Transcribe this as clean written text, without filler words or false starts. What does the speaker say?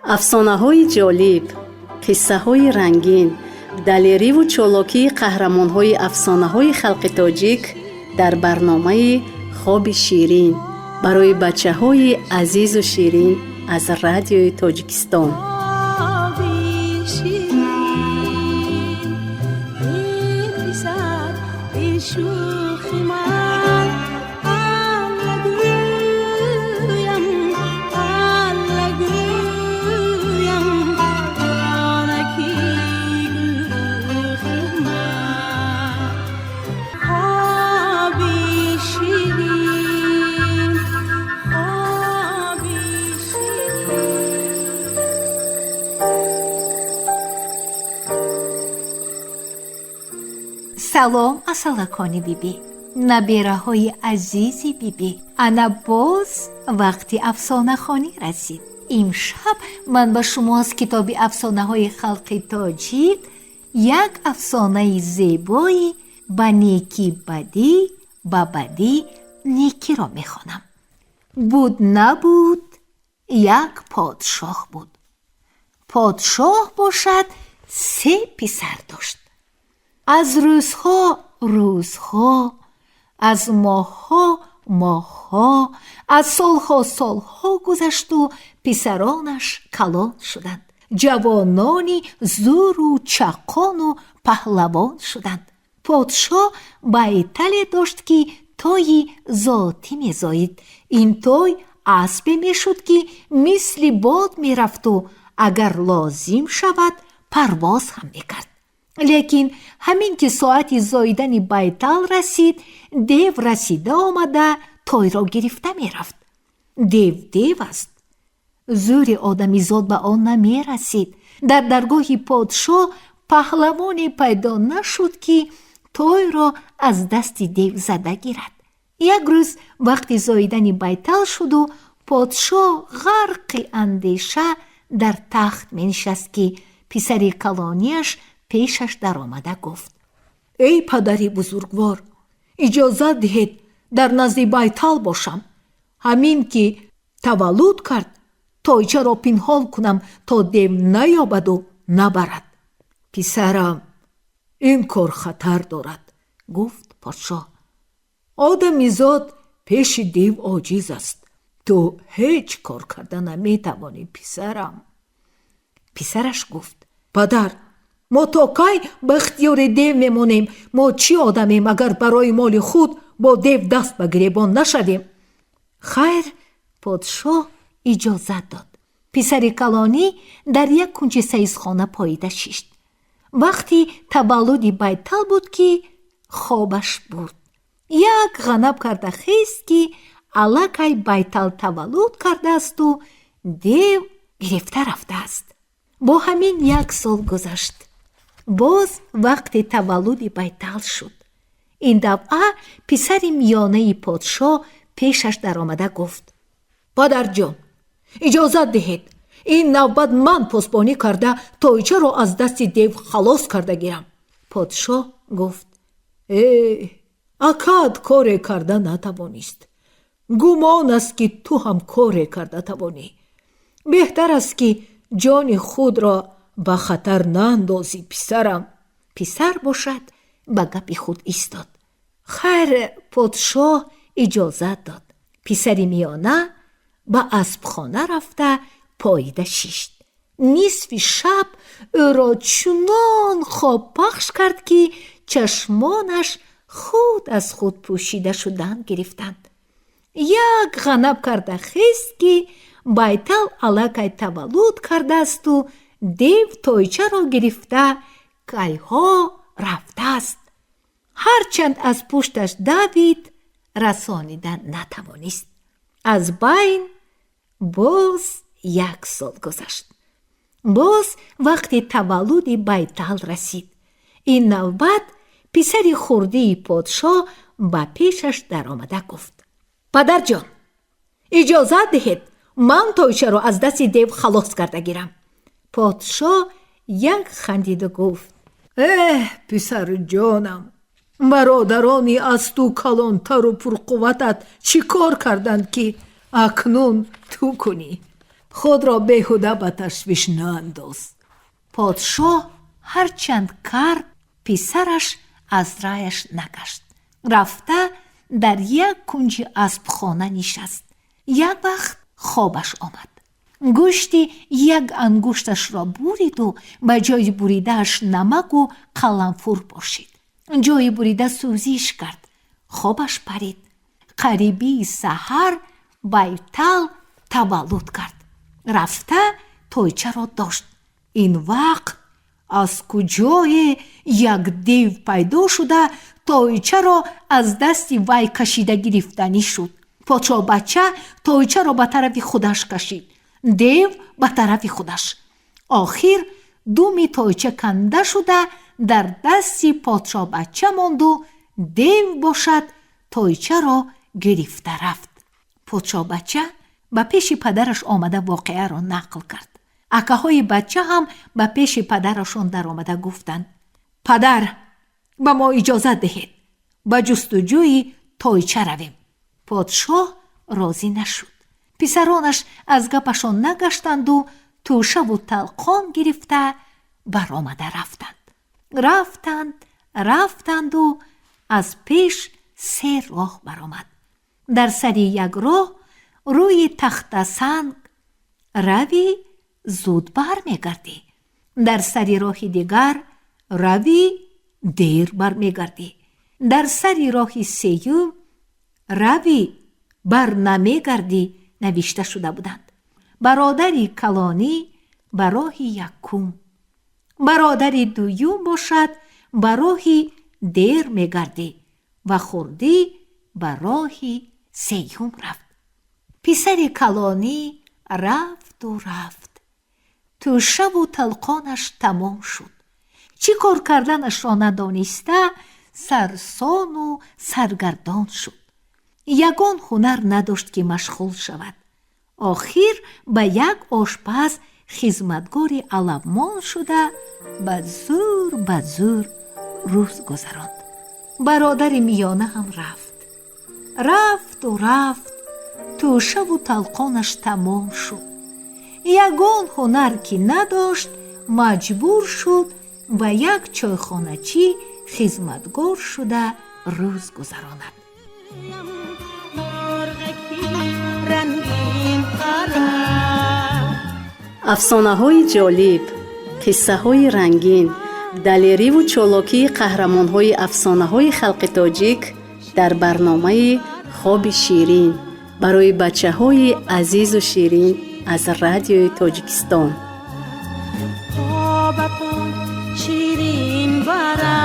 Афсонаҳои ҷолиб, қиссаҳои рангин, далериву чолокии қаҳрамонҳои афсонаҳои халқи тоҷик дар барномаи «Хоби ширин» барои бачаҳои азизу ширин аз Радиои Тоҷикистон. Хоби ширин, эй писар, эй шӯхи ман, Алла гӯям, Алла гӯям, ҷонаки гулрухи ман. Хоби ширин, хоби ширин. Салом, асалакони биби, набераҳои азизи биби. Ана боз вақти афсонахонӣ расид. Имшаб ман ба шумо аз китоби афсонаҳои халқи тоҷик як афсонаи зебои «Ба некӣ бадӣ, ба бадӣ некиро» мехонам. Буд, набуд, як подшоҳ буд. Подшоҳ бошад, се писар дошт. Аз рӯзҳо рӯзҳо, аз моҳҳо моҳҳо, аз солҳо солҳо гузашту писаронаш калон шуданд, ҷавонони зӯру чаққону паҳлавон шуданд. Подшоҳ байтале дошт, ки тойи зотӣ мезоид. Ин той аспе мешуд, ки мисли бод мерафту агар лозим шавад, парвоз ҳам мекард. Лекин ҳамин ки соати зоидани байтал расид, дев расида омада, тойро гирифта мерафт. Дев дев аст, зӯри одамизод ба он намерасид. Дар даргоҳи подшоҳ паҳлавоне пайдо нашуд, ки тойро аз дасти дев зада гирад. Як рӯз вақти зоидани байтал шуду подшоҳ ғарқи андеша дар тахт менишаст, ки писари калонияш пешаш даромада гуфт: «Эй падари бузургвор, иҷозат диҳед, дар назди байтал бошам. Ҳамин ки таваллуд кард, тойчаро пинҳон кунам, то дев наёбаду набарад». «Писарам, ин кор хатар дорад», гуфт подшоҳ. «Одамизод пеши дев оҷиз аст. Ту ҳеҷ кор карда наметавонӣ, писарам». Писараш гуфт: «Падар, мо то кай ба ихтиёри дев мемонем? Мо чӣ одамем, агар барои моли худ бо дев даст ба гиребон нашавем?» Хайр, подшоҳ иҷозат дод. Писари калонӣ дар як кунҷи саисхона поида шишт. Вақти таваллуди байтал буд, ки хобаш бурд. Як ғанаб карда хест, ки аллакай байтал таваллуд кардаасту дев гирифта рафтааст. Бо ҳамин як сол гузашт. Боз вақти таваллуди байтал шуд. Ин дафъа писари миёнаи подшоҳ пешаш даромада гуфт: «Падарҷон, иҷозат диҳед, ин навбат ман посбонӣ карда, тойчаро аз дасти дев халос карда гирам». Подшоҳ гуфт: «Э, акат коре карда натавонист. Гумон аст, ки ту ҳам коре карда тавонӣ. Беҳтар аст, ки ҷони худро ба хатар наандозӣ, писарам». Писар бошад, ба гапи худ истод. Хайр, подшоҳ иҷозат дод. Писари миёна ба аспхона рафта поида шишт. Нисфи шаб ӯро чунон хоб пахш кард, ки чашмонаш худ аз худ пӯшида шудан гирифтанд. Як ғанаб карда хест, ки байтал аллакай таваллуд кардаасту дев тойчаро гирифта кайҳо рафтааст. Ҳарчанд аз пушташ давид, расонида натавонист. Аз байн боз як сол гузашт. Боз вақти таваллуди байтал расид. Ин навбат писари хурдии подшоҳ ба пешаш даромада гуфт: «Падарҷон, иҷозат диҳед, ман тойчаро аз дасти дев халос карда гирам». Подшоҳ як хандиду гуфт: «Эҳ, писарҷонам, бародарони аз ту калонтару пурқувватат чӣ кор карданд, ки акнун ту кунӣ?» Худро беҳуда ба ташвиш наандоз. Подшоҳ ҳарчанд кард, писараш аз раяш нагашт. Рафта дар як кунҷи аспхона нишаст. Як вақт хобаш омад. Гӯшти як ангушташро буриду ба ҷои буридааш намаку қаламфур пошид. Ҷои бурида сӯзиш кард, хобаш парид. Қарибии саҳар байтал таваллуд кард. Рафта тойчаро дошт. Ин вақт аз куҷое як дев пайдо шуда, тойчаро аз дасти вай кашида гирифтанӣ шуд. Подшоҳбача тойчаро ба тарафи худаш кашид, дев ба тарафи худаш. Охир думи тойча канда шуда дар дасти подшоҳбача монду, дев бошад тойчаро гирифта рафт. Подшоҳбача ба пеши падараш омада воқеаро нақл кард. Акаҳои бача ҳам ба пеши падарашон даромада гуфтанд: Падар, ба мо иҷозат диҳед, ба ҷустуҷӯи тойча равем. Подшоҳ розӣ нашуд. Писаронаш аз гапашон нагаштанду тӯшаву талқон гирифта баромада рафтанд. Рафтанд, рафтанду аз пеш се роҳ баромад. Дар сари як роҳ рӯи тахтасанг: «Равӣ, зуд бармегардӣ». Дар сари роҳи дигар: «Равӣ, дер бармегардӣ». Дар сари роҳи сеюм: «Равӣ, бар намегардӣ» навишта шуда буданд. Бародари калонӣ ба роҳи якум, бародари дуюм бошад ба роҳи дер мегардӣ ва хурдӣ ба роҳи сеюм рафт. Писари калонӣ рафту рафт, тӯшаву талқонаш тамом шуд. Чӣ кор карданашро надониста, сарсону саргардон шуд. Ягон ҳунар надошт, ки машғул шавад. Охир ба як ошпаз хизматгори аламон шуда, ба зӯр ба зӯр рӯз гузаронд. Бародари миёна ҳам рафт, рафту рафт, тӯшаву талқонаш тамом шуд. Ягон ҳунар ки надошт, маҷбур шуд ба як чойхоначӣ хизматгор шуда рӯз гузаронад. Афсонаҳои ҷолиб, қиссаҳои рангин, далериву чолокии қаҳрамонҳои афсонаҳои халқи тоҷик дар барномаи «Хоби ширин» барои бачаҳои азизу ширин аз Радиои Тоҷикистон. Хобатон ширин барад.